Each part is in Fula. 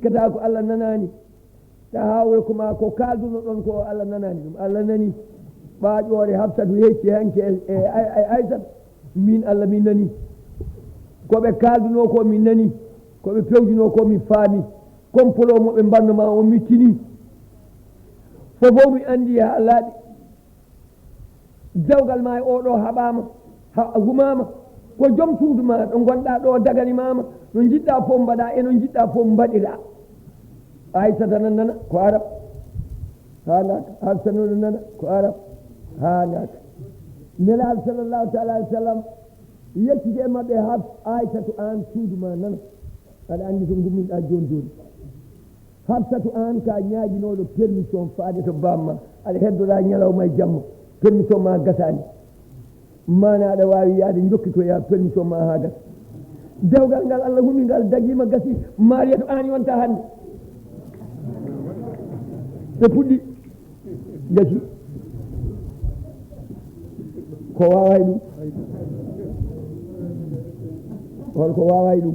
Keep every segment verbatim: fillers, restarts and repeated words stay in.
Kata ko Allah nanaani. Tahawe kuma ko kalduno ɗon ko Allah nanaani ɗum. Allah nani. Ɓaaƴoore Hafsatu hecci hanke e, e, e, e Aysata. Min Allah min nani. Ko ɓe kalduno ko min nani. Ko ɓe pewjuno ko min faami. Kompolo mo ɓe mbanno ma on mi tini. Fofow mi anndi haa laaɓi. Dewgal ma e oɗo haɓaama, ha-, humaama. Ko joom suudu ma ɗo ngonɗa ɗo daganimaama. No njiɗɗa fof mbaɗa e no njiɗɗa fof mbaɗira. Aysata nan nana ko Arab. Haanaka. Hafsa noon nana ko Arab. Haanaka. Nelaaɗo sallallahu taala alaihi wa sallam yettike e maɓɓe Hafs-, Aysatu aan suudu ma nana. Aɗa anndi to ngumminɗa jooni jooni. Hafsatu aan ka ñaaginooɗo permission faade to bamma. Aɗa heddoɗa ñalawma e jamma. Permission ma gasaani. Mana aɗa waawi yaade njokkitoya permission ma haa gasa. Dewgal ngal Allah humi ngal dagiima gasi. Mariyatu aan yonta hannde. Ɓe puɗɗi. Gasi. Ko waaway ɗum. Hol ko waaway ɗum.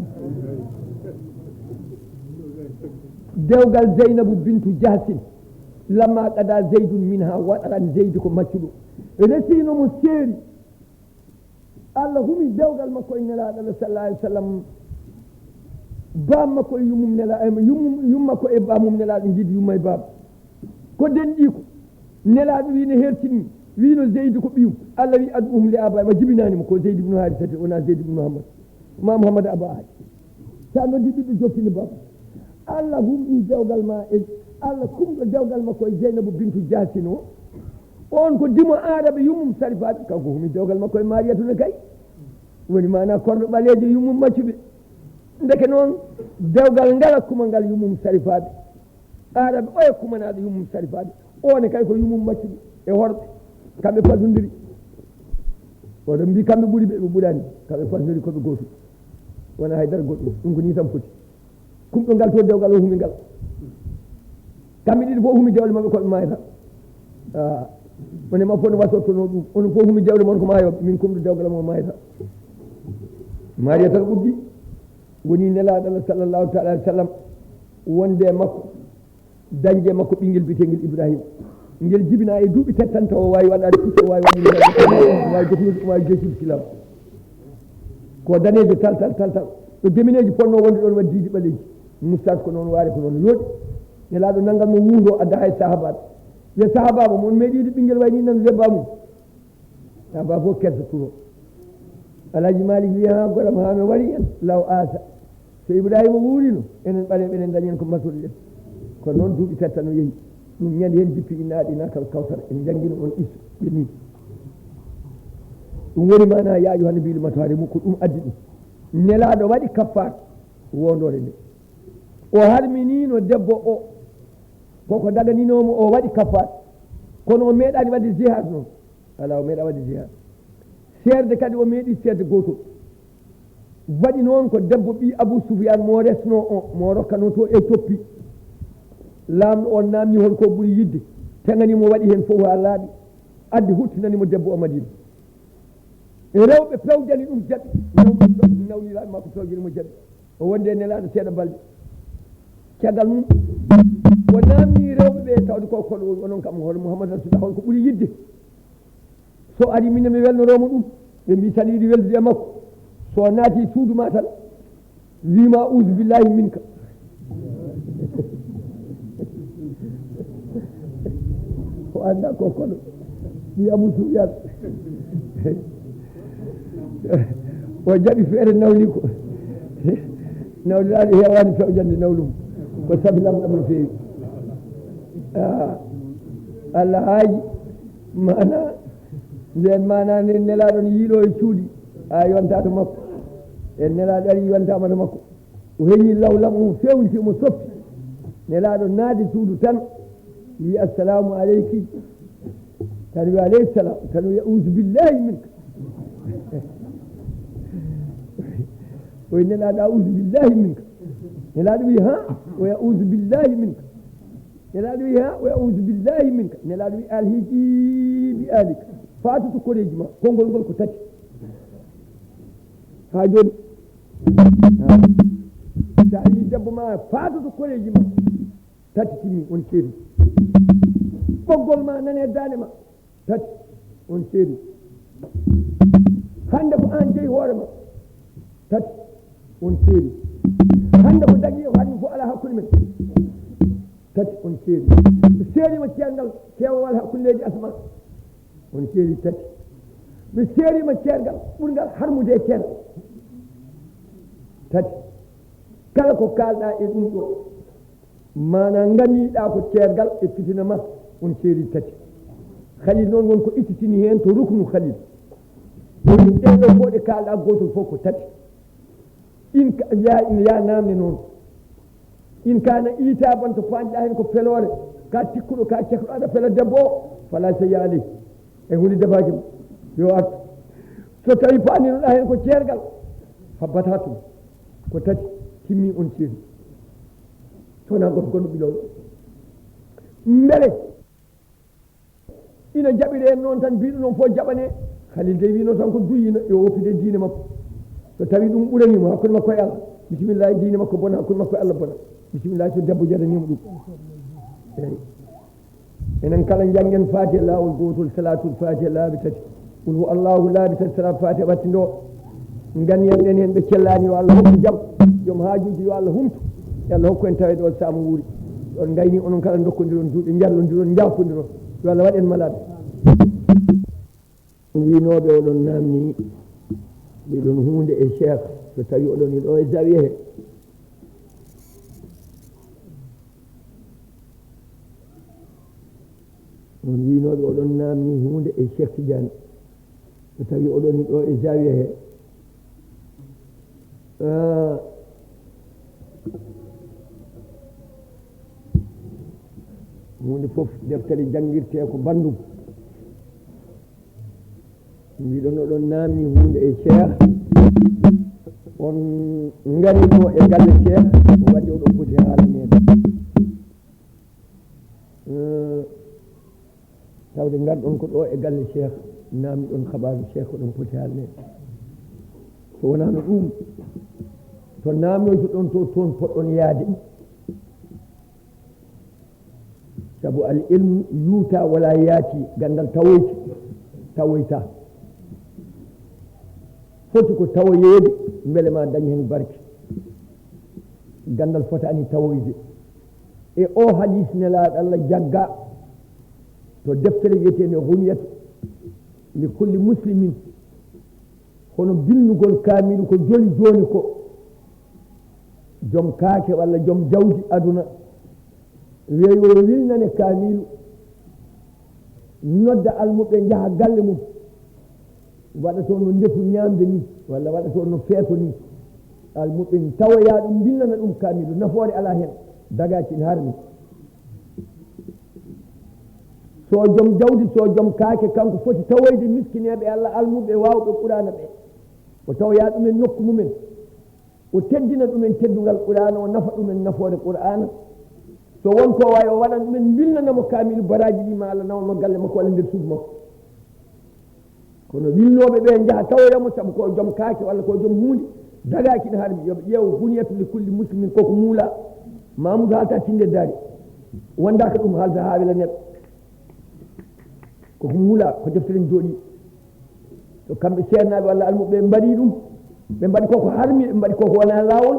Dewgal Zeynabu bintu Jahsin. Lamma qada Zeydun minha wataran, Zeydi ko maccuɗo. Resino mo seeri. Allah humi dewgal makko e Nelaaɗo Allah sallallahu alaihi wasallam. Baam makko e yummum Nelaaɗo, e yummum, yumma ko e baamum Nelaaɗo njiidi yumma e baam. Ko denɗi ko. Nelaaɗo wi ne hertini, wi no Zeydi ko ɓiyum. Allah wi ad'uhum li abaihim, a jibinaani mo ko Zeydi ibn Harisata, wona Zeydi ibn Muhammad. Ma Muhammad Aba Aji. Sa noddi ɓiɗɗo jokkini baba. Allah humɗi dewgal ma e, Allah kumɗo dewgal makko e Zeynabu bintu Jahsin o. On ko dimo Aarabe yummum Sarifaaɓe, kanko humi dewgal makko e Mariyatu ne kay. Woni maana korɗo ɓaleejo yummum maccuɓe. Ndeke noon, dewgal ngal kuma ngal yummum Sarifaaɓe. Aaraɓe oya kumanaaɗo yummum Sarifaaɓe. O ne kay ko yummum maccuɓe e horɓe. Kamɓe pasondiri. Oɗon mbi kamɓe ɓuri ɓe, ɓe ɓurani. Kamɓe pasondiri ko ɓe gootu. Wona hay dara goɗɗum. Ɗum ko ni tan foti. Kumɗo ngal to dewgal o humi ngal. Kamɓe ɗiɗi fof humi dewle maɓɓe ko ɓe maayata. Ah, on e ma fof no wasortono ɗum. Onon fof humi dewle mon ko maayooɓe. Min kumɗo dewgal mo maayata. Mariyata ɓurdi. Woni Nelaaɗo Allah sallallahu taala alaihi wa sallam wonde e makko, dañde e makko ɓinngel biyeteengel Ibrahima. Ngel jibina e duuɓi tettanta o waawi waɗaade puccu, o waawi waɗude, waawi jokkude, o waawi jokkude silam. Ko daneejo tal, tal, tal, tal. Ɗo demineeji ponno wonde ɗon waɗi diidi ɓaleeji. Mustaas ko noon, waare ko noon yooɗi. Nelaaɗo nanngan mo wuuro adda hay sahaabaaɓe. Wiya sahaabaaɓe, mon meeɗi yiide ɓinngel wayni nan lebba mum. Aba fof kersa turo. Alhaji Malik wiya, "Ha goram ha mi wari en law asa. So Ibrahima wuurino, enen ɓaleeɓe enen dañen ko mbasoɗen." Ko noon duuɓi tetta no yehi. Ɗum ñande heen jippi inna aɗina kal kawsar. En njanngino on qissa ɓe ni. Ɗum woni maana ya ayyuhan nabiyyu lima tuharrimu, ko ɗum addi ɗum. Nelaaɗo waɗi kaffaar wondoore nde. O harminino debbo o. Koko daganinomo o waɗi kaffaar. Kono o meeɗaani waɗde jihad noon. Alaa, o meeɗa waɗde jihad. Seerde kadi o meeɗi seerde gootol. Waɗi noon ko debbo ɓii Abu Sufyaan mo resno o, mo rokkano to Ethiopie. Laamɗo on naamni hol ko ɓuri yiɗde. Teŋani mo waɗi heen fof haa laaɓi. Addi huttinani mo debbo o Madina. E rewɓe pewjani ɗum jaɓi. Nawɗo nawni laaɓi makko pewjani mo jaɓi. O wondi e Nelaaɗo seeɗa balɗe. Caggal mum, o naamni rewɓe ɓe tawde ko koɗo onon kam hono Muhammad Rasulullah hol ko ɓuri yiɗde. So ari minen mi welnoroo mo ɗum. Ɓe mbi saɗa yiɗi weldude e makko. So naati suudu ma tan, wima, "Uzu billahi minka." O annda ko koɗo. Ɓii Abu Sufyaan. O jaɓi feere nawni ko. Nawliraaɗo heewaani fewjande nawlum. Ko sabi lamɗam no feewi. Ah, Allah haaji. Maana, nden maana nden Nelaaɗo no yiiloo e cuuɗi. A yonta to makko. En Nelaaɗo ari yontaama to makko. O heñi law lamɗo mum fewnti, omo soppi. Nelaaɗo naati suudu tan, wi, "Assalamu aleyki." Tan wi, "Aleyhi salam." Tan wi, "Auzu billahi minka." O wi, "Nelaaɗo, auzu billahi minka." Nelaaɗo wi, "Ha?" O wi, "Auzu billahi minka." Nelaaɗo wi, "Ha?" O wi, "Auzu billahi minka." Nelaaɗo wi, "Alhiki bi alika." Faatutu koreeji ma. Konngol ngol ko tati. Haa jooni. Sa yii debbo Faatoto koreeji ma. Tati timmi, on ceedi. Ɓoggol ma nane daande ma. Tati, on ceedi. Hannde ko aan jeyi hoore ma. Tati, on ceedi. Hannde ko dagi o hannde fof alaa hakkunde men. Tati, on ceedi. Mi seedi ma ceerngal keewal hakkunde leydi asma. On ceedi tati. Mi seedi ma ceerngal ɓurngal harmude e ceerngal. Tati. Kala ko kaalɗaa e ɗum ɗo, maanaa ngamiiɗaa ko ceergal e fitina ma, on ceedi tati. Khalil noon won ko ittitini heen to ruknu Khalil. O wi'i ɗee ɗo fof ɗe kaalɗaa gootol fof ko tati. In ka, ya, in ya naamne noon. In kaana iitaaban to paanɗaa heen ko feloore, ka tikkuɗo, ka cekɗo, aɗa fela debbo o, fala sey aley. E huunde defaaki ma, yo artu. So tawi paaninoɗaa heen ko ceergal, habbata tum. Ko tati, timmi on ceedi. So wonaa goto gonɗo ɓiloowo. Mbele ina jaɓire en noon tan, mbiɗo noon fof jaɓane. Khalil de wino tan ko duyino yo woppide diine makko. So tawi ɗum ɓuraniimo hakkunde makko e Allah, bisimillahi, diine makko bona, hakkunde makko e Allah bona. Bisimillahi, so debbo jaranimo ɗum. Eyi. Enen kala njanngen Faatiha laawol gootol, Salaatul Faatiha laabi tati, Qul huwa Allahu laabi tati, Salaatul Faatiha ɓatti ndo. Nganniyanɗen heen ɓe cellaani, yo Allah hokku jam, joom haajuuji yo Allah humtu, yo Allah hokku en taweede o saama wuuri. On ngayni onon kala ndokkondiron juuɗe, njarlondiron, njaafondiron, yo Allah waɗ en malaaɓe. Wiynooɓe oɗon naamni, mbiɗon huunde e Cheikh, so tawi oɗon e ɗo e zawiya he. On wiynooɓe oɗon naamni huunde e Cheikh Tidiane, so tawi oɗon e ɗo e zawiya he. Ah, huunde fof deftere janngirtee ko banndum. Mbiɗon oɗon naamni huunde e Cheikh, on ngari ɗo e galle Cheikh, ko waɗde oɗon poti haalaneede. Eh, tawde ngarɗon ko ɗo e galle Cheikh, naamniɗon habaaru Cheikh, oɗon poti haalaneede. So wonaano ɗum, to naamnoytoɗon to, toon poɗɗon yaade. Sabu al ilmu yuuta wala yaati, ganndal tawoyte, tawoyta. Foti ko tawoyeede mbele ma dañ heen barke. Ganndal fotaani tawoyde. E o hadis nelaaɗo Allah jagga to deftere wiyeteende Ghunyat li kulli muslimin. Hono binnugol kaamilu ko joli jooni ko, joom kaake walla joom jawdi aduna, weeyo yo wilnane kaamilu, nodda almuɓɓe njaha galle mum, waɗa toon no ndefu ñaamde ni, walla waɗa toon no feeto ni. Almuɓɓe tawoya ɗum, mbillana ɗum kaamilu, nafoore alaa heen, dagaaji ina harmi. So joom jawdi, so joom kaake, kanko foti tawoyde miskineeɓe Allah, almuɓe, waawɓe Qur'aana ɓe. O tawoya ɗumen nokku mumen. O teddina ɗumen teddungal Qur'aana, o nafa ɗumen nafoore Qur'aana. So won ko waawi, o waɗan ɗumen, mbillana mo kaamilu baraaji ɗi, ma Allah nawan mo galle makko walla nder suudu makko. Kono wilnooɓe ɓe njaha tawoya mo, sabu ko joom kaake walla ko joom huunde, dagaaki ina harmi, yo ɓe ƴeew Ghunyatu li kulli muslimin, koko muula. Mamoudou haalta tinde daari. Wondaaka ɗum haalta haa wela neɗɗo. Koko muula, ko deftere jooɗi. To kamɓe seernaaɓe walla almuɓe ɓe mbaɗi ɗum, ɓe mbaɗi koko harmi, ɓe mbaɗi koko wona laawol,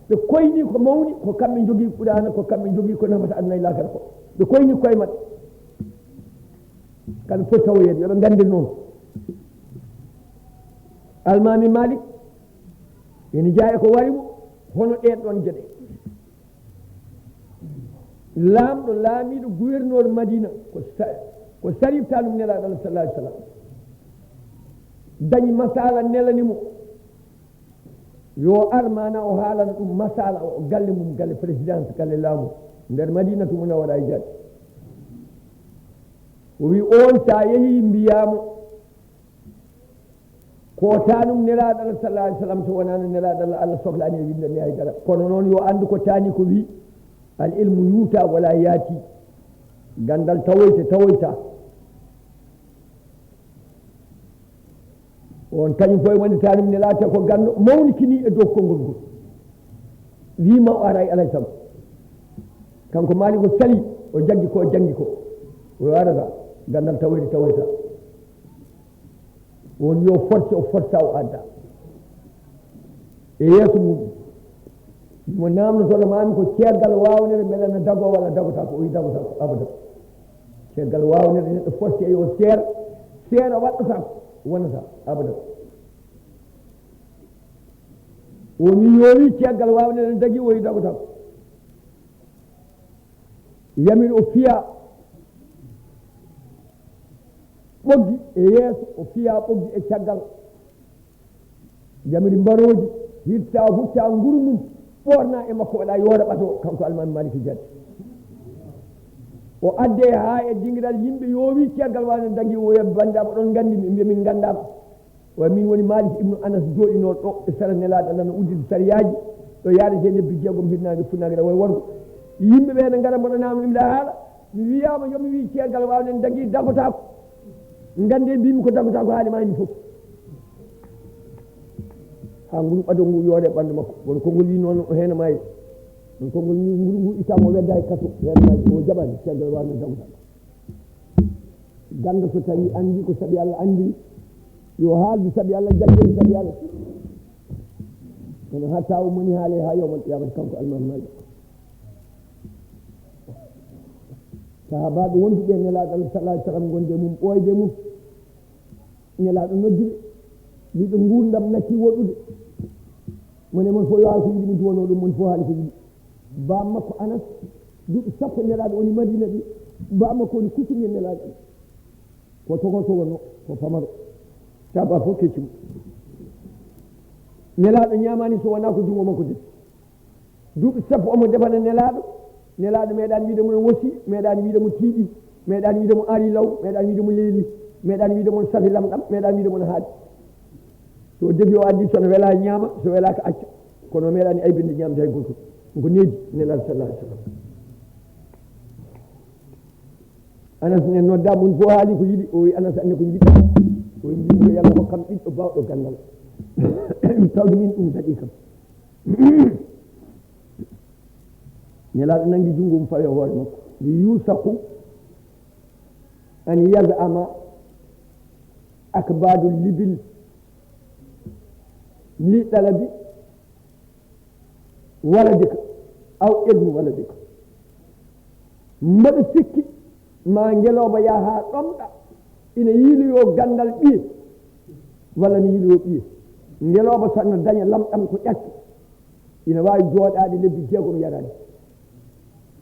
ɓe koyni ko mawni, ko kamɓe njogii Qur'aana, ko kamɓe njogii ko nafata aduna e laakara ko. Ɓe koyni koye maɓɓe. Kamɓe foti tawoyeede, yo ɓe nganndin noon. Almaami Malik, ene jeyaa e ko wari mo, hono ɗeen ɗoon geɗe. Laamɗo, laamiiɗo, gouverneur Madina, ko sa-, ko Sarif Tanum nelaaɗo Allah sallallahu alaihi wasallam. Dañi masala nelani mo. Yo ar, maana o haalana ɗum masala o, galle mum, galle présidence, galle laamu, nder Madinatu Munawwara e jaati. O wi on, sa yehi, mbiyaa mo, ko taanum nelaaɗo Allah sallallahu alaihi wasallam, so wonaano nelaaɗo Allah, Allah sohlaani e winndani hay dara. Kono noon yo anndu ko taani ko wi, al ilmu yuuta wala yaati. Ganndal tawoyte, tawoyta. On kañum fof e wonde taanum nelaaɗo ko ganndo mawnikini e dow konngol ngol. Wiima o aray alay sago. Kanko Maalik o sali, o jaggi ko, o janngi ko. O arata, ganndal tawoyde tawoyta. Won yo force, o forsa, o adda. E yeeso mum. Mo naamnotono maami ko ceggal waawnere mbele na dago walla dagota ko, o wi dagota ko, abada. Ceggal waawnere neɗɗo force e yo seera, seera waɗɗata ko, wonata, abada. Woni yo wi ceggal waawnere dagi, o wi dagota ko. Yamiri o fiya ɓoggi e yeeso, o fiya ɓoggi e caggal. Yamiri mbarooji, hirta, hutta nguru mum, ɓoorna e makko, waɗa yoora ɓato, kanko Almaami Maaliki Jaati. O adde haa e dingiral yimɓe yoowi caggal waane dangi, o wiya, "Banndiraaɓe, oɗon nganndi mi?" Mbiya, "Min nganndaama." Wa min woni Malik ibnu Anas jooɗinoo ɗo e sara Nelaaɗo Allah no udditi sariyaaji ɗo yaadete lebbi jeegom hirnaange funnaange ɗo way worgo. Yimɓe ɓe ene ngara mboɗo naamno ɗum ɗa haala. Mi wiyaama yo mi wii ceergal waawnen dagi dagotaako. Nganndee mbiimi ko dagotaako haali maa heen fof. Haa nguru ɓado ngu yoore ɓanndu makko. Won konngol yii noon o heen maayi. Won konngol yii nguru ngu ittaama o wedda e kaso. Heen maayi o jaɓani ceergal waawnen dagotaako. Ganndo so tawi anndi ko sabi Allah anndiri, yo haaldu sabi Allah, jaggee sabi Allah. Kono hatta o moni haale haa yawmal qiyamata kanko Almaami Maalik. Sahaabaaɓe wonduɓe e Nelaaɗo Allah sallallahu alaihi wasallam gonde mum, ɓooyde mum. Nelaaɗo noddi ɓe, wi'i ɓe nguurndam natti woɗɗude. Mone mon fof yo haal ko yiɗi, mi duwanoo ɗum, mon fof haali ko yiɗi. Baam makko Anas, duuɓi sappo Nelaaɗo woni Madina ɗi, baam makko woni kuccuɗo Nelaaɗo. Ko togo togo no, ko pamaro. Taba fof kecci mo. Nelaaɗo ñaamaani so wonaa ko junngo makko defi. Duuɓi sappo omo defana Nelaaɗo, Nelaaɗo meeɗaani wiide mo no wosi, meeɗaani wiide mo tiiɗi, meeɗaani wiide mo ari law, meeɗaani wiide mo leeli, meeɗaani wiide mo no safi lamɗam, meeɗaani wiide mo no haaɗi. So o defi o addi, so no welaa ñaama, so welaaka acca. Kono o meeɗaani aybinde ñaamde hay gooto. Ko needi Nelaaɗo sallallahu alaihi wasallam. Anas ne nodda, mon fof haali ko yiɗi, o wi Anas anne ko jiɗɗa. O wi mbimi ko Yalla hokkam ɓiɗɗo baawɗo ganndal. Tawde min ɗum daɗi kam. Nelaaɗo nangi junngo mum fawi e hoore makko. Yusaku an yaz'ama akbadu libil li talabi waladika aw ibnu waladika. Mbaɗa sikki ma ngelooba yaha haa ɗomɗa ina yiiloyoo ganndal ɓiye walla ne yiiloyoo ɓiye. Ngelooba so no daña lamɗam ko ƴakki, ina waawi jooɗaade lebbi jeegom yaraani.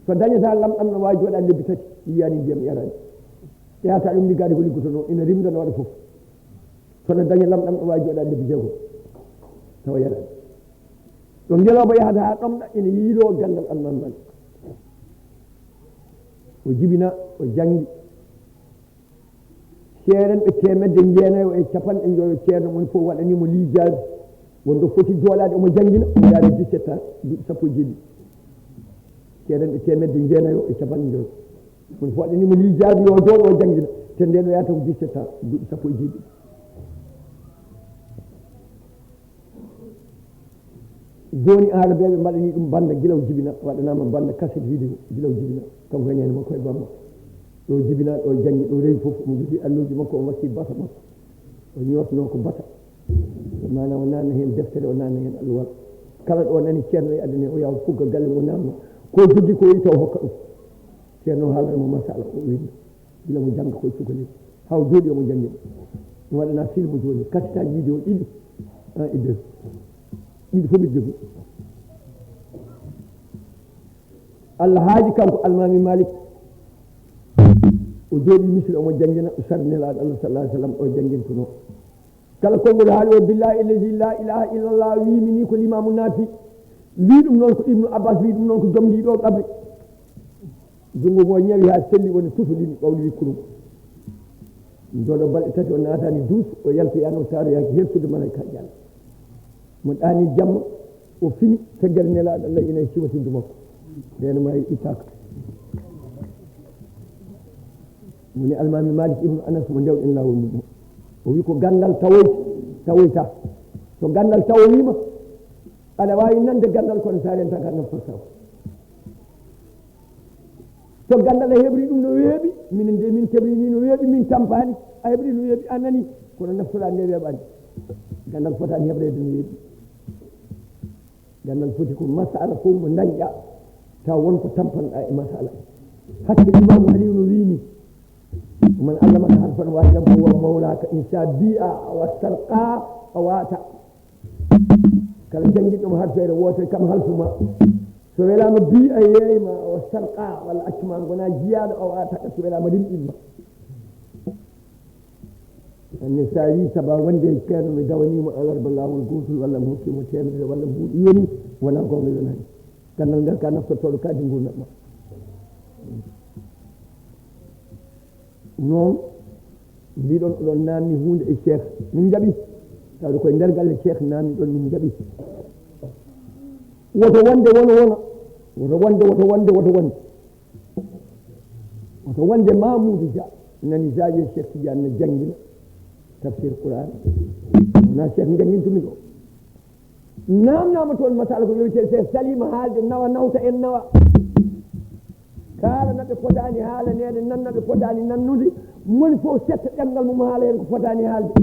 So dañataa lamɗam, no waawi jooɗaade lebbi tati, yiyaani ndiyam yaraani. Ƴeewata ɗum liggaade ko liggotonoo, ina rimda no waɗa fof. So no daña lamɗam, no waawi jooɗaade lebbi jeegom, tawa yaraani. Ɗo ngelooba yahata haa ɗomɗa, ina yiiloo ganndal Almaami Maalik. O jibina, o janngi. Ceerenɓe teemedde jeenayo e capanɗe njoyo, ceerno mon fof waɗanii mo liijaabi. Wonɗo foti jooɗaade omo janngina, o yaara dix-sept ans, duuɓi sappo e jeeɗiɗi. Ceerenɓe teemedde jeenayo e capanɗe njoyo. Won fof waɗanii mo liijaabi, yo jooɗo o janngina. Te ndeen o yaata ko dix-sept ans, duuɓi sappo e jeeɗiɗi. Jooni, aarabeeɓe mbaɗanii ɗum bannda gila o jibina, waɗanaama bannda kaset vidéo gila o jibina, kanko e neene makko e bamma. Ɗo jibina, ɗo janngi, ɗo rewi fof, omo jogii alluuji makko, omo wakki basa makko. O ñootnoo ko basa. Maanaam o naatna heen deftere, o naatna heen alluwal. Kala ɗo nani ceerno e aduna, o yaha o fugga galle mum, o naamna. Ko jogii ko o itta, o hokka ɗum. Ceerno o haalana mo masala, o winna. Gila mo jannga koye cukalel. Haa o jooɗi omo janngi mo. Mi waɗana film jooni, kasetaaji vidéo ɗiɗi, un et deux. Ɗiɗi fof mbiɗa jogii. Allah haaji kanko Almaami Malik. O jooɗi Misira omo janngina, o sara Nelaaɗo Allah sallallahu alaihi wasallam o janngintunoo. Kala konngol haali o, "Billahi allazi la ilaha illallah," wiimi ni ko limaamu naati. Wii ɗum noon ko Ibnu Abbas, wii ɗum noon ko jom ndi ɗo qabri. Junngo ngo ñawi haa selli, woni tusolini ɓawli wikkudu ngo. Jooɗo balɗe tati, o naatani duus, o yaltoyani, o taroyaki hertude malaykaaji Allah. Mo ɗaani jamma, o fini, feggere Nelaaɗo Allah ina e siwatiddu makko. Ndeen maayi ittaaka. Woni Almaami Malik ibnu Anas mo ndewɗen laawol mum o. O wi ko ganndal tawoyta, tawoyta. So ganndal tawoyiima, Aɗa waawi nande ganndal, kono so a rentaka naftortaa ko. So ganndal a heɓri ɗum no weeɓi, minen de min keɓrini no weeɓi, min tampaani. A heɓri no weeɓi, a nani, kono naftoɗaa nde weeɓaani. Ganndal fotaani heɓreede no weeɓi. Ganndal foti ko masala fof mo dañƴa, taw won ko tampanɗa e masala. Hakke Imaamu Aliyu no wiini: "Man allamaka harfan wahidan fa huwa mawlaka, in sha bi'a aw astarqa aw ata." Kala jannginɗo mo harfeere wootere, kam halfu ma. So welaama bi'a yeeyma, aw astarqa, walla accu ma gona jiyaaɗo, aw ata, so welaama rimɗin ma. Anne so a wii saba wonde ceerno mi dawaniimo alarba laawol gootol walla mi hokkiimo teemedere walla mbuuɗi yoni, wonaa goonga yonaani. Ganndal ngal ka naftortooɗo kadi ngurndan ma. Noon mbiɗon oɗon naamni huunde e Cheikh, min njaɓi. Tawde koye nder galle Cheikh naamni ɗon, min njaɓi. Woto wonde, wono wona. Woto wonde, woto wonde, woto wonde. Woto wonde Mamoudou Dia nani Zawiya Cheikh Tidiane na janngina tafsir Qur'an. Wona Cheikh njanngintumi ɗo. Naamnaama toon masala ko yowitee Cheikh Salima haalde nawa nawta en nawa. Kaala na ɓe potaani haalaneede, nan na ɓe potaani nannude. Moni fof setta ɗemngal mum haala heen ko fotaani haalde.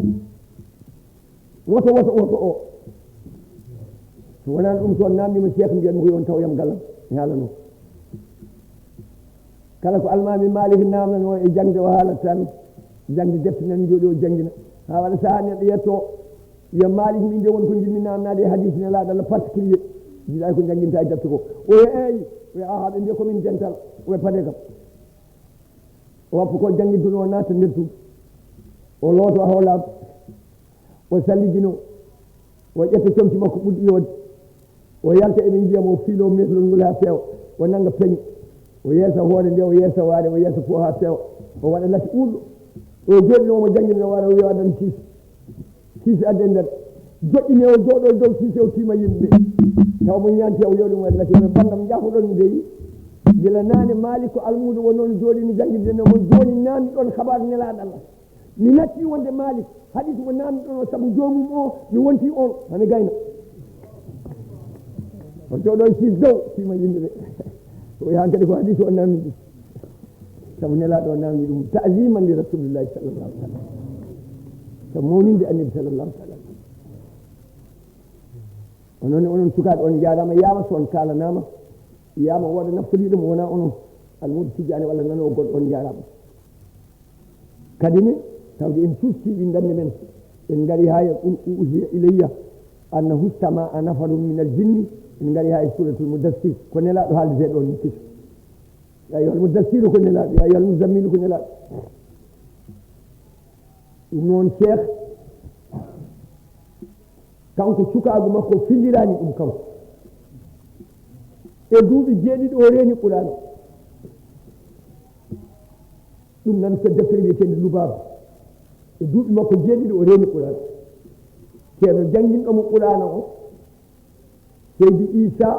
Woto, woto, woto o. So wonaano ɗum, so on naamniima Cheikh, mbiyan mo ko yo on taw yam galam, mi haalano. Kala ko Almaami Maalik naamnanoo e jaŋde, o haalat tan, jaŋde defte nan jooɗi, o janngina. Haa waɗa sahaa neɗɗo yettoo, wiya, "Maalik, min de won ko njiɗmi naamnaade e hadiis Nelaaɗo Allah particulier, jiɗaay ko njannginta e defte ko." O wiya, "Eey." O wiya, "Aha, ɓe mbiya ko min dental." O wiya, "Pade kam." O wappa ko janngintunoo, o naata nder suudu. O looto a hoolaama. O salligino, o ƴetta comci makko ɓurɗi yoode, o yalta, eɗen njiya mo, o fiiloo metlol ngol haa feewa, o nannga peñe, o yeesa hoore nde, o yeesa waare, o yeesa fof haa feewa, o waɗa lati uurɗo. O jooɗino, omo janngina waare, o wiya, "Addan kiis." Kiis adde nder. Joɗɗini, o jooɗo e dow kiis, o tiima yimɓe. Taw mo ñaanti, o wiya ɗum, "Waɗi lati, o wiya, banndam, njaafoɗon mi dey. Gila naane Maalik ko almuudo wonnoo no jooɗi, no jannginde, no mon jooni naamni ɗon habaar Nelaaɗo Allah." Mi natti wonde Maalik, hadiis mo naamni ɗon o, sabu joomum o, mi wonti on, hami gayna. O jooɗo e siis dow, sima yimɓe ɓe. O yahan kadi ko hadiis o naamni ɗum. Sabu Nelaaɗo o naamni ɗum, ta'ziman li Rasulillahi sallallahu alaihi wasallam. Sabu mawninde Annabi sallallahu alaihi wasallam. O noon, onon sukaaɓe, on njaaraama, yaama so on kaalanaama, yaama wooda naftiriiɗo mo wonaa onon. Almuudo Tijjaani walla nanoowo goɗɗo, on njaaraama. Kadi ne, tawde en cuustii ɗi ndannde men, en ngari haa e "Qul uhiya ilayya annahu istama'a nafarun minal jinni", en ngari haa e Suuratul Muddassir, ko Nelaaɗo haaldetee ɗoon ni kisa. "Ya ayyuhal muddassiru" ko Nelaaɗo, "ya ayyuhal muzammilu" ko Nelaaɗo. Ɗum noon, Cheikh, kanko, cukaagu makko filliraani ɗum kanko. E duuɓi jeeɗiɗi o reeni Qur'aana. Ɗum nan ko deftere wiyeteende Lubaaba. E duuɓi makko jeeɗiɗi o reeni Qur'aana. Ceerno jannginɗo mo Qur'aana o, Seydi Isa,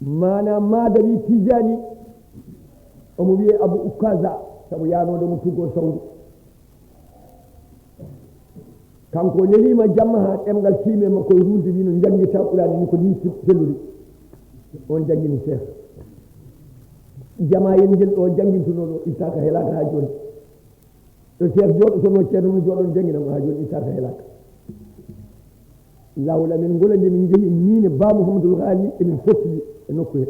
maana Madawi Tijani, omo wiyee Abu Ukaza, sabu yaanoodo mo tuggoo sawdu. Kanko o neliima jamma haa ɗemngal tiimi e makko, e ruulde, wii no njanngitaa Qur'aana ni, ko nii sel-, sellori. On janngini Seex. Jamaayel ngel ɗo janngintunoo ɗo ittaaka, helaaka haa jooni. Ɗo Seex jooɗotonoo, ceerno mum jooɗono janngina mo haa jooni ittaaka, helaaka. Laawol amen ngol, nde min njehi, miin e Ba Muhammadul Gaali, emin pottidi e nokku he.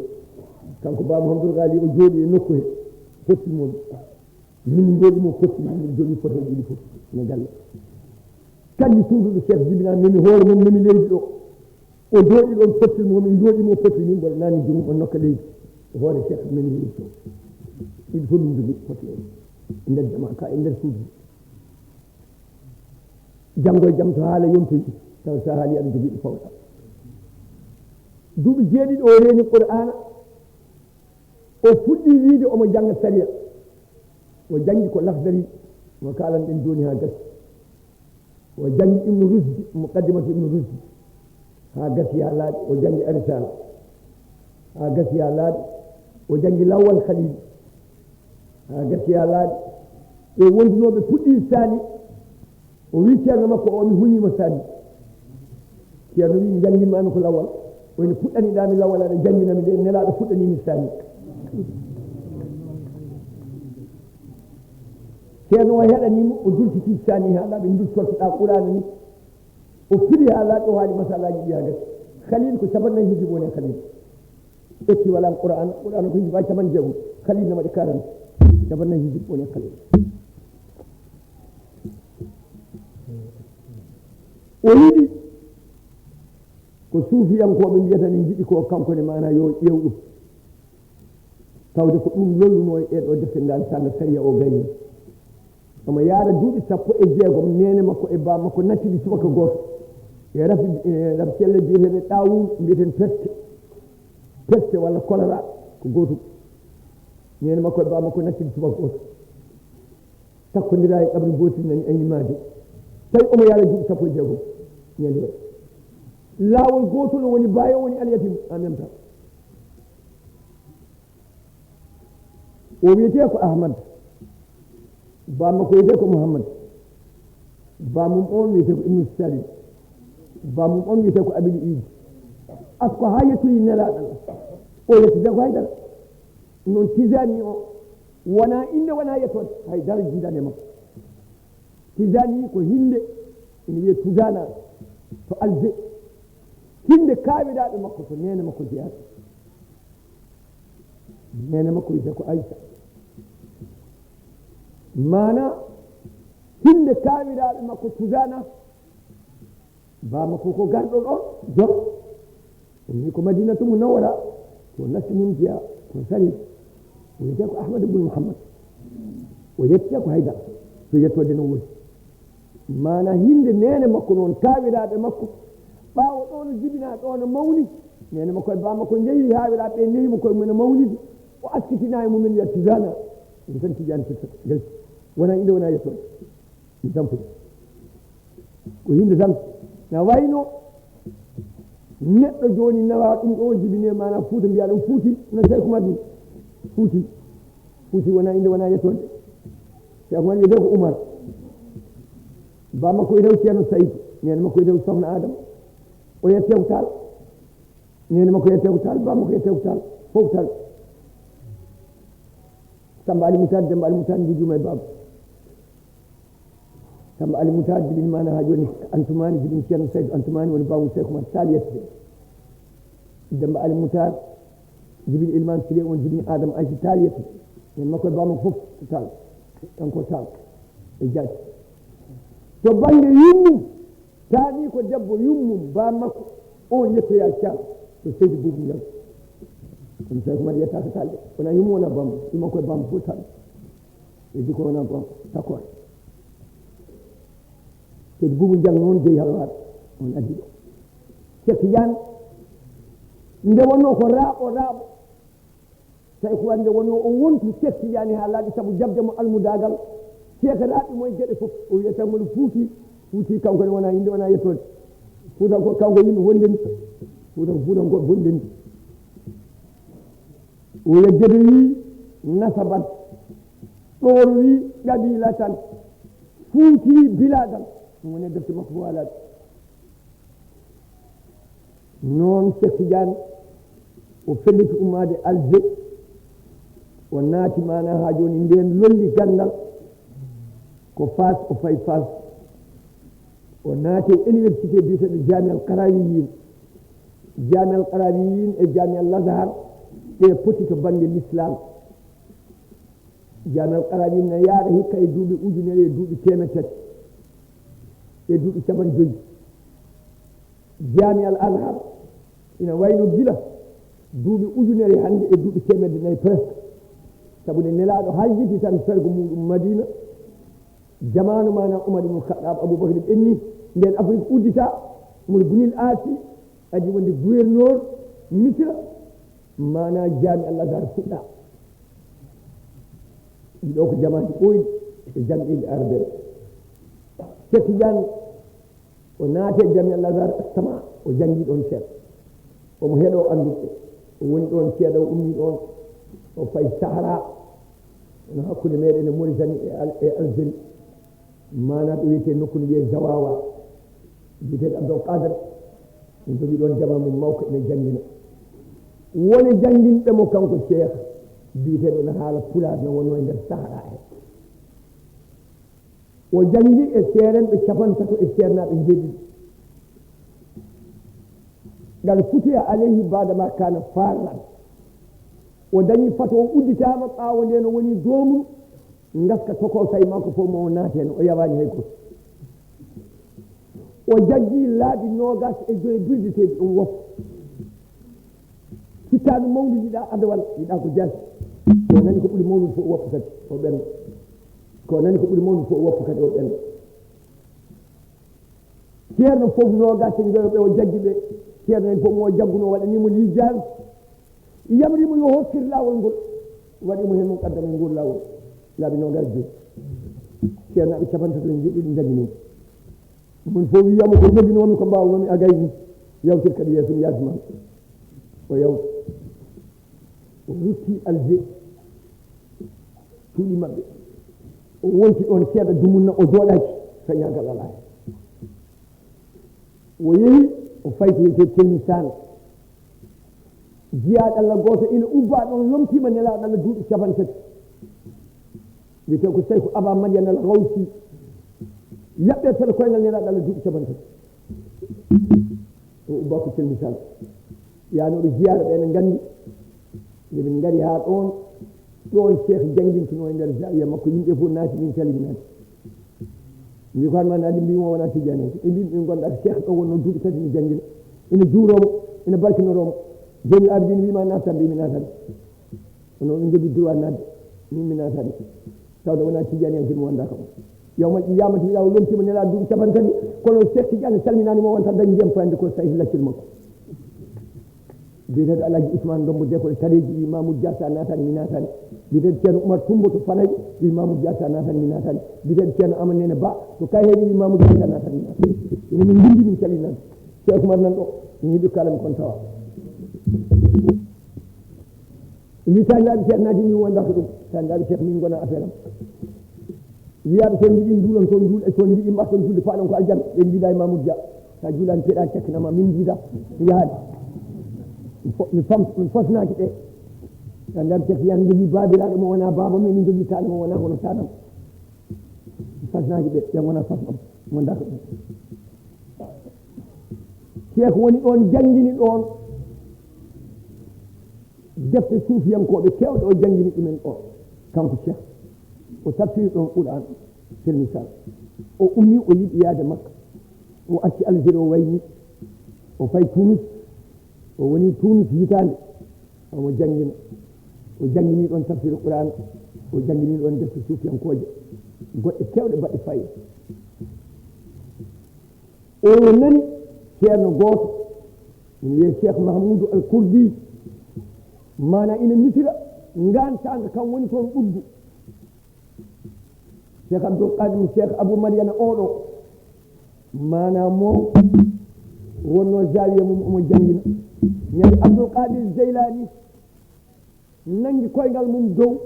Kanko Ba Muhammadul Gaali o jooɗii e nokku he, potti mo. Min njooɗii mo potti, min njooɗii foto ɗiɗi fof no galle. Kanni suudu ɗo Seex jibinaa, memi hoore mum, memi leydi ɗo. O jooɗii ɗoon, potti mo, min njooɗii mo potti, min mboɗo naani jurum, o nokka leydi. E hoore Seex memi leydi to. Ɗiɗi fof min njogii foto e nder jama ka, e nder suudu. Janngo e jam, so haala yontoyi, tawa so a haali aɗa jogii ɗo fawɗa. Duuɓi jeeɗiɗi o reeni Qur'aana, o fuɗɗii wiide omo jannga sariya. O janngi ko Laxdari, mo kaalanɗen jooni haa gasi. O janngi Ibnu Rusdi, Muqaddimatu Ibnu Rusdi, haa gasi haa laaɓi. O janngi Arisaala, haa gasi haa laaɓi. O janngi Lawwal Khalil, haa gasi haa laaɓi. Ɓe wondunooɓe puɗɗii Saali. O wii ceerno makko o, "Mi huñiima Saali." Ceerno wi, njannginmaami ko lawal. O ene puɗɗaniɗaami lawal, aɗa janngina mi nde, nelaaɗo fuɗɗanii mi saani. Ceerno o heɗanii mo, o durtiti saani haa laaɓi, ndurtortoɗaa Qur'aana ni. O fili haa laaɓi, o haali masalaaji ɗi haa gasi. Khalil ko capannay hizib woni e Khalil. Ƴetti wala Qur'aana, Qur'aana ko hizib capanɗe jeegom. Khalil na waɗi quarante. Capannay hizib woni e Khalil. O yiɗi ko suufiyankooɓe mbiyata min njiɗi ko, kanko ne maana yo ƴeew ɗum. Tawde ko ɗum lolluno e ɗo defte ngal sanga sariya o gayni. Omo yaara duuɓi sappo e jeegom, neene makko e baa makko nattidi subaka gooto. E rafi, e rafi celle biyeteeɗe ɗaawun, mbiyeten peste. Peste walla choléra ko gootum. Neene makko e baa makko nattidi subaka gooto. Takkondiraa e qabri gootel nani ayni maade. Tawi omo yaara duuɓi sappo e jeegom. Ñande o. Laawol gootol o woni baayo, o woni alyatim en même temps. O wiyetee ko Ahmad. Baa makko wiyetee ko Muhammad. Baa mum on wiyetee ko Ibnu Salim. Baa mum on wiyetee ko Abil Iidi. As ko haa yettoyi nelaaɗo Allah. O yettitee ko haydara. Noon Tijaani o wonaa innde, wonaa yettoode. Haydara jiidaani e makko. Tijaani ko hinnde, ina wiyee Tujaana to Alger. Hinnde kaawiraaɓe makko to neene makko jeyaa. Neene makko wiyetee ko Aysa. Maana hinnde kaawiraaɓe makko Tujaana, baa makko ko garɗo ɗo, Jor. O woni ko Madinatu Munawwara, ko natti mum jeyaa, ko sari. O wiyetee ko Ahmad ibn Muhammad. O yettee ko Haydara, to yettoode no woni. Maana hinnde neene makko noon, kaawiraaɓe makko, ɓaawo ɗo no jibinaa, ɗo no mawni, neene makko e baa makko njehi, haawiraaɓe ɓe nehi mo koye mumen e mawnidi, o askitinaa e mumen, wiya Tijaana, ɗum tan Tijaani firtata, gasi. Wonaa innde, wonaa yettoode. Ɗum tampude. Ko hinnde tan. Na wayno neɗɗo jooni nawa ɗum ɗo jibinee, maana Fuuta, mbiya ɗum Fuuti, no Seeku Umar ni. Fuuti. Fuuti wonaa innde, wonaa yettoode. Seeku Umar wiyetee ko Umar. Baa makko wiyetee ko Ceerno Saydu. Neene makko wiyetee ko Sohna Adama. O yettee ko Taal. Neene makko yettee ko Taal, baa makko yettee ko Taal. Fof ko Taal. Samba Ali Mutaar, Demba Ali Mutaar, njiijuuma e baaba. Samba Ali Mutaar jibini maana haa jooni Antumaani, jibini Ceerno Saydu Antumaani, woni baamu Seeku Umar Taal yettete. Demba Ali Mutaar jibini Ilmaan Sile, woni jibini Adama Aysi Taal yettete. Neene makko e baa makko fof ko Taal. Kanko Taal e jaati. To bannge yummum, taani ko debbo yummum, baa makko, o yettoyaa Caam, to Seydi Buubu Njang. Kono Seeku Umar yettaa ko Taal de. Wonaa yummum, wonaa baamu. Yumma ko e baamu fof Taal. E jikko wona ko takkoore. Seydi Buubu Njang noon jeyi halwar, on addi ɗo. Cheikh Tidiane, nde wonnoo ko raaɓo, raaɓo. Tawi ko wande wonnoo o wontu Cheikh Tidiane haa laaɓi sabu jaɓde mo almudaagal. Seekaraaɓe mo e geɗe fof. O wiyata mo no Fuuti, Fuuti kanko ne wonaa innde, wonaa yettoode. Fuuta ko kanko yimɓe wonde ni. Fuuta ko Fuuta ko bonde ni. O yeddete wi nasaban, ɗoor wi qabila tan, Fuuti biladan. Ɗum woni e defte makko fof alaaɗe. Noon Cheikh Tidiane, o felliti ummaade Alger, o naati maana haa jooni ndeen lolli ganndal, ko Faas, o fayi Faas. O naati e université biyeteeɗo Jami Al Qarawiyin. Jami Al Qarawiyin e Jami Al Azhar, ɗe poti to bannge l'islam. Jami Al Qarawiyin na yaara hikka e duuɓi ujunere e duuɓi teemeɗɗe tati e duuɓi capanɗe joyi. Jami Al Azhar ina wayno gila duuɓi ujunere hannde e duuɓi teemeɗɗe nayi presque. Sabu nde Nelaaɗo haljiti tan fergo muɗum Madina, jamaanu maana Umar ibn Khattab, Abubakar ɓenni, nden Afrik uddita, Umar ibn al Asi adi wonde gouverneur Misra, maana Jami Al Azhar fuɗɗa. Ɗiɗo ko jamaaji ɓooyɗi e jamɗeeji arabeere. Cheikh Tidiane, o naati e Jami Al Azhar Sama, o janngi ɗoon seeɗa. Omo heɗoo annduɓe. O woni ɗoon seeɗa, o ummii ɗoon, o fayi Sahara, no hakkunde meeɗen e Mauritanie e Al-, e Algérie. Maanaa ɗo wiyetee nokku no wiyee Zawawa, biyeteeɗo Abdul Qadir, Jogi ɗoon jamaa mum mawka ina janngina. Woni jannginɓe mo kanko Cheikh, biyeteeɗo no haala pulaar no wonno e nder Sahara he. O janngi e seerenɓe capantato e seernaaɓe njeeɗiɗi. Ngal futiya aleyhi baadama kana farran. O dañi fato o udditaama ɓaawo nde no woni doomum ngaska tokosay makko fof mo o naateno, o yawaani hay gooto. O jaggi laabi noogas e joyi birdeteeɗi ɗum woppa. Fittaandu mawndu yiɗaa adawal, yiɗaa ko jaasi. Ko nani ko ɓuri mawndu fof woppa kadi o ɓenna. Ko nani ko ɓuri mawndu fof woppa kadi o ɓenna. Ceerno fof noogas e joyo ɓe o jaggi ɓe. Ceerno en fof mo o jagguno waɗani mo lijaami. Yamri mo yo hokkir laawol ngol. Waɗi mo heen mo qaddama e ngol laawol. Laabi noogas e joyi. Ceernaaɓe capantato en njeɗɗi ɗum jagginii. Ɗum fof wiyamo ko joginoomi ko mbaawnomi a gayni. Yawtir kadi yeeso mi yaajuma. O yawti. O rutti Alger. Cuuɗi maɓɓe. O wonti ɗoon seeɗa dumunna o jooɗaaki. Feñaagal alaa heen. O yehi, o fayti he Telmisaan. Jiyaaɗo Allah gooto ina ubbaa ɗoon, lomtiima Nelaaɗo Allah duuɓi capanɗe tati. Wiyetee ko Seyku Aba Madiyana Al Gawsi. Yaɓɓee fela koyngal Nelaaɗo Allah duuɓi capanɗe tati. O ubbaa ko Telmisaan. Yaanooɓe ziyaara ɓe ene nganndi. Nde min ngari haa ɗoon, ɗoon Cheikh janngintunoo e nder zaawiya makko, yimɓe fof naati, min calminaaki. Mbi ko an ma naadi, mbi mo wona Tijaani. Ɓe mbi min ngonɗaa ko Cheikh ɗo wonno duuɓi tati mi janngina. Ina juuroo mo, ina barkinoroo mo. Jooni Abidin wiima naatan, mbi mi naatan. Kono min njogii droit naatde, min mi naatan. Tawde wona Tijaani an, mi wondaaka mo. Yawmal qiyaamati wiya o lomtiima Nelaaɗo duuɓi capanɗe tati, kono Cheikh Tijaani salminaani mo, wonta dañ ndiyam fayande ko tawi laccel makko. Biyeteeɗo Alhaji Ousmane Ndombo Dekol Tareji wi Mamoudou Dia sa naatani mi naatani. Biyeteeɗo Ceerno Oumar Toumbo to Fanay wi Mamoudou Dia sa naatani mi naatani. Biyeteeɗo Ceerno Amadou Nene Ba to Kayhayɗi wi Mamoudou Dia sa naatani mi naatani. Ina min mbindi min calinaani. Cheikh Oumar nan ɗo, mi heɓi kala mi kon tawa. Wi taaniraaɓe Cheikh naati min wonda ko ɗum. Taaniraaɓe Cheikh min ngona affaire am. Wiyaaɓe so njiɗi njuulon toon, njuul, so njiɗi mbatton julde, faaɗon ko aljanna. Ɓe njiida e Mamoudou Dia. Sa juulaani peɗa cakkinama, min njiida. Mi yahaani. Mi fo-, mi fam-, mi fosnaaki ɓe. Taaniraaɓe Cheikh yan njogii baabiraaɗo mo wona baaba, min njogii taaniraaɗo mo wona hono taanam. Mi fosnaaki ɓe, ɓe ngona fos am. Mo ndaka ɗum. Cheikh woni ɗoon, janngini ɗoon. Defte suufiyankooɓe keewɗe o janngini ɗumen ɗo, kanko Cheikh. O tafsiri ɗoon Qur'an, tel misal. O ummi, o yiɗi yaade Makka. O acci Algérie, o wayni. O fayi Tunis. O woni Tunis hitaande. Omo janngina. O janngini ɗoon tafsir Qur'an. O janngini ɗoon defte suufiyankooje. Goɗɗe keewɗe baɗɗe fayida. O nani ceerno gooto, ina wiyee Cheikh Mahmoudou Al Kurdi, maana ina Misira, ngaan saanga kam woni toon ɓuddu. Cheikh Abdoul Qadir, Cheikh Abou Mariana oɗo, maana mo wonno zawiya mum omo janngina. Ñande Abdoul Qadir Jeylani nanngi koyngal mum dow,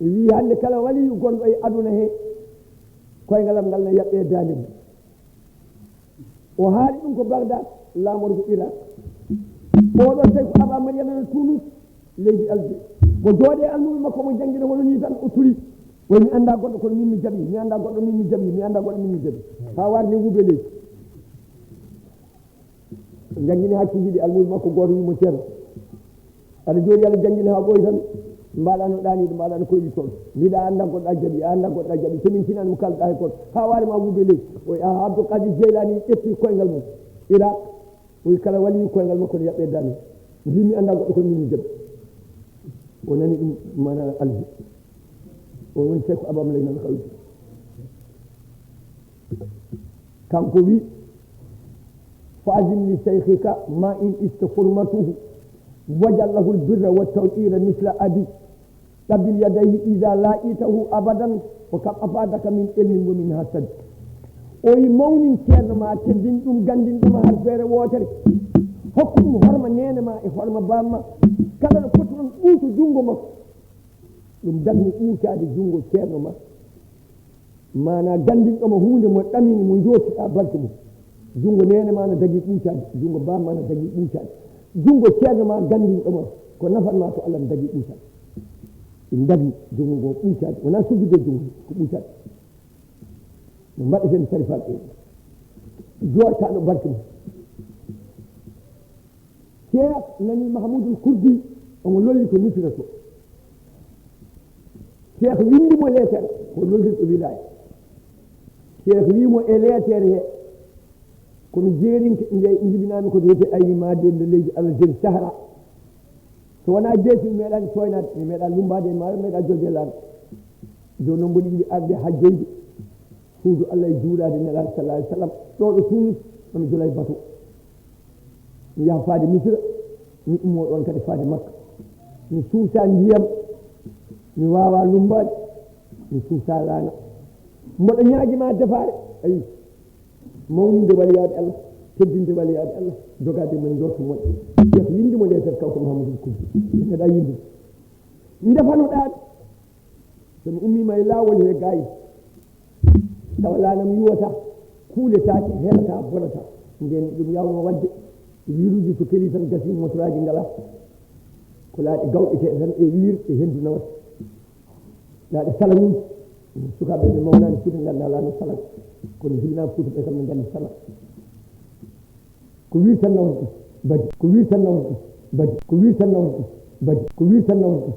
wi hannde kala waliyu gonɗo e aduna he, koyngal am ngal na yaɓɓe daande mum. O haali ɗum ko Bagdad, laamorgo Irak. Oɗo tawi ko Aba Mariama no Tunis, leydi Algérie. Ko jooɗe almuɓe makko mo janngina hono ni tan o tuli. Oy mi annda goɗɗo kono min mi jaɓi, mi annda goɗɗo min mi jaɓi, mi annda goɗɗo min mi jaɓi. Haa warde wuube leydi. Janngini hakkiiji ɗi almuudo makko gooto wimo ceerno. Aɗa jooɗi aɗa janngini haa ɓooyi tan, mbaɗa no ɗaaniiɗo, mbaɗa no koyɗi toon. Mbiɗa annda goɗɗo a jaɓi, a annda goɗɗo a jaɓi. So min tinani mo kalɗa he gooto. Haa waare ma wuube leydi. O wiya Abdul Qadir Jeylani ƴetti koyngal mum. Irak. O wiya kala waliyu koyngal makko no yaɓɓe daande. Mbi mi annda goɗɗo kono min mi jaɓi. O nani ɗum mana alhi. O woni Seeku Abam Lay nan Hawdi. Kanko wi, "Fa'zim li shaykhika ma in ista hurmatuhu, waj'al lahu al-birra wa tawqira misla abi. Qabil yadayhi idha laqitahu abadan, wa kam afadaka min ilmin wa min hasad." O wi, "Mawnin ceerno ma, teddin ɗum, gandin ɗum har feere wootere. Hokku ɗum horma neene ma e horma baam ma. Kala no foti ɗon ɓuuto junngo makko." Ɗum darni ɓuucaade junngo ceerno ma. Maanaa, ganndinɗo mo huunde mo ɗamini mo, njootiɗaa balɗe mum. Junngo neene ma na dagi ɓuucaade, junngo baam ma na dagi ɓuucaade, junngo ceerno ma ganndinɗo ma ko nafan ma to Allah na dagi ɓuucaade. Ɗum dagi junngo ngo ɓuucaade, wonaa sujjude junngo ko ɓuucaade. No mbaɗeten sarifaaɓe ɓe, jooɗtaaɗo barke mum. Cheikh nani Mahamoudou Kourdi omo lolli ko Misira to. Cheikh winndi mo leetere ko lollirɗo wilaya. Cheikh wii mo e leetere he, komi jeerinke, nde njibinaami ko wiyetee ayni maade nde leydi Allah jeri Sahara. So wonaa jeesi mi meeɗaani sooynaade, mi meeɗaa lummbaade e maayo, mi meeɗaa jolde e laana. Jooni noon mboɗo yiɗi arde hajjoyde suudu Allah e juulaade Nelaaɗo sallallahu alaihi wasallam ɗo ɗo Tunis, ɗo mi jola e bato. Mi yaha faade Misira, mi ummoo ɗoon kadi faade Makka. Mi suusaa ndiyam, mi waawaa lummbaade, mi suusaa laana. Mboɗo ñaagi ma defaare, ayi, mawninde waliyaaɓe Allah, teddinde waliyaaɓe Allah, jogaade e mumen njoorto moƴƴo. Cheikh winndi mo leetere kanko Mahamoudou Kourdi, meeɗaa yiide. Ndefanoɗaa ɓe. So mi ummiima e laawol he gaayi, tawa laana am yuwataa, kuuletaake, helataa, bonataa. Ndeen ɗum yaawnoo waɗde, wiiruuji so kelii tan gasii, motoraaji ngalaa. Ko laaɗe gawƴetee tan e wiir e henndu nawata. Laaɗe salaŋuuji, sukaaɓe ɓe mawnaani Fuuta nganndaa laana salaŋ. Kono jibinaa Fuuta ɓe kam ne nganndi salaŋ. Ko wiir tan nawata ɗum, badi. Ko wiir tan nawata ɗum, badi. Ko wiir tan nawata ɗum, badi. Ko wiir tan nawata ɗum,